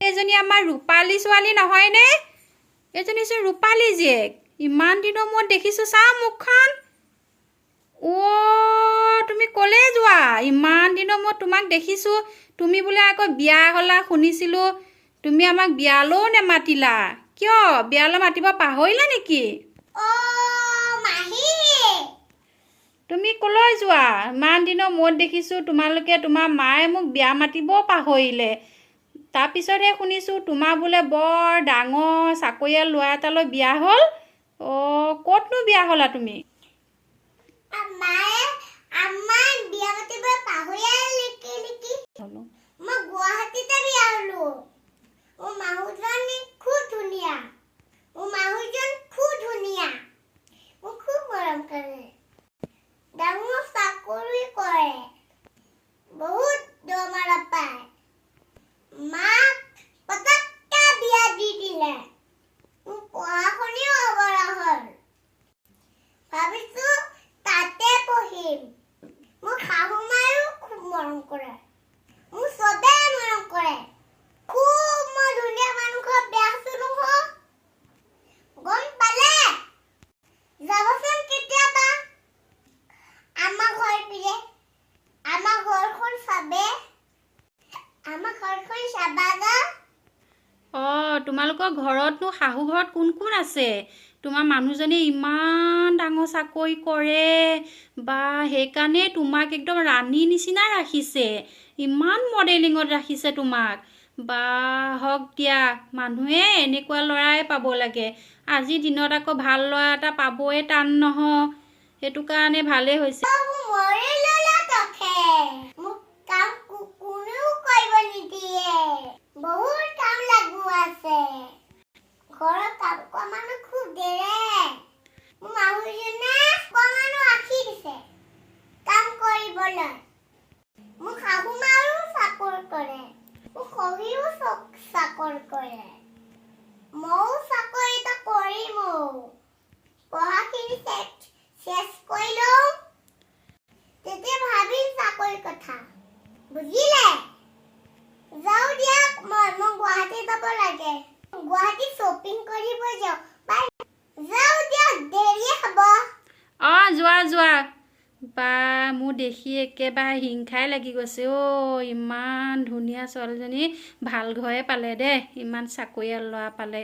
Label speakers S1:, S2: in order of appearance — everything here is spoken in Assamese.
S1: এইজনী আমাৰ ৰূপালী ছোৱালী নহয়নে? এইজনী চোন ৰূপালী জীয়েক। ইমান দিনৰ মূৰত দেখিছোঁ, চা মুখখন। অ' তুমি ক'লে যোৱা? ইমান দিনৰ মূৰত তোমাক দেখিছোঁ। তুমি বোলে আকৌ বিয়া হ'লা শুনিছিলোঁ। তুমি আমাক বিয়ালৈও নেমাতিলা কিয়? বিয়ালৈ মাতিব পাহৰিলা নেকি?
S2: অ' মাহী।
S1: তুমি ক'লৈ যোৱা? ইমান দিনৰ মূৰত দেখিছোঁ। তোমালোকে, তোমাৰ মায়ে মোক বিয়া মাতিবও পাহৰিলে। তাৰপিছতহে শুনিছোঁ তোমাৰ বোলে বৰ ডাঙৰ চাকৰিয়াল ল'ৰা এটালৈ বিয়া হ'ল। অঁ, ক'তনো বিয়া হ'লা তুমি?
S2: মায়ে আমাৰ বিয়া পাতিব পাহৰিয়াই নেকি? মই গুৱাহাটীতে বিয়া হ'লো। মোৰ মানুহজন খুব ধুনীয়া। মোৰ মানুহজন খুব ধুনীয়া, মোক খুব মৰম কৰে। ডাঙৰ চাকৰি কৰে, বহুত দৰমহা পায়। মাক পটককে বিয়া দি দিলে। মোৰ পঢ়া শুনিও অৱৰা হ'ল। ভাবিছো তাতে পঢ়িম। মোৰ শাহু মায়ো খুব মৰম কৰে মোক, চবেই মৰম কৰে খুব। মই ধুনীয়া মানুহ ঘৰত বিয়া হৈছো নহয়, গম পালে? যাবচোন কেতিয়াবা আমাৰ ঘৰ পিনে। আমাৰ ঘৰখন চাবে, আমাৰ ঘৰখন চাবাগা।
S1: অঁ, তোমালোকৰ ঘৰতনো, শাহু ঘৰত কোন কোন আছে? তোমাৰ মানুহজনে ইমান ডাঙৰ চাকৰি কৰে বা, সেইকাৰণে তোমাক একদম ৰাণী নিচিনা ৰাখিছে, ইমান মডেলিঙত ৰাখিছে তোমাক। বা, হওক দিয়া, মানুহে এনেকুৱা ল'ৰাই পাব লাগে। আজিৰ দিনত আকৌ ভাল ল'ৰা এটা পাবই টান নহয়। সেইটো কাৰণে ভালেই হৈছে।
S2: মোক মৰি ললা তখে। মোক কাম কোনেও কৰিব নিদিয়ে। বহুত কাম লাগু আছে। ঘৰত কাম কৰা মানুহ খুব দেৰে। মোৰ মানুহজনে কৰা মানুহ ৰাখি দিছে কাম কৰিবলৈ। মোৰ শাহু মাৰো চাকৰি কৰে, মোৰ শহুৰো চাকৰি কৰে। ময়ো চাকৰি এটা কৰিম। পঢ়াখিনি শেষ শেষ কৰি লওঁ, তেতিয়া ভাবিম চাকৰিৰ কথা, বুজিলে? যাওঁ দিয়ক, মই মই গুৱাহাটী যাব লাগে। গুৱাহাটী শ্বপিং কৰিব যাওঁ। বাই, যাওঁ দিয়ক, দেৰিয়ে হ'ব।
S1: অঁ, যোৱা যোৱা। বা, মোৰ দেখি একেবাৰে হিংসাই লাগি গৈছে অ'। ইমান ধুনীয়া ছোৱালীজনী ভাল ঘৰে পালে দেই, ইমান চাকৰিয়াল ল'ৰা পালে।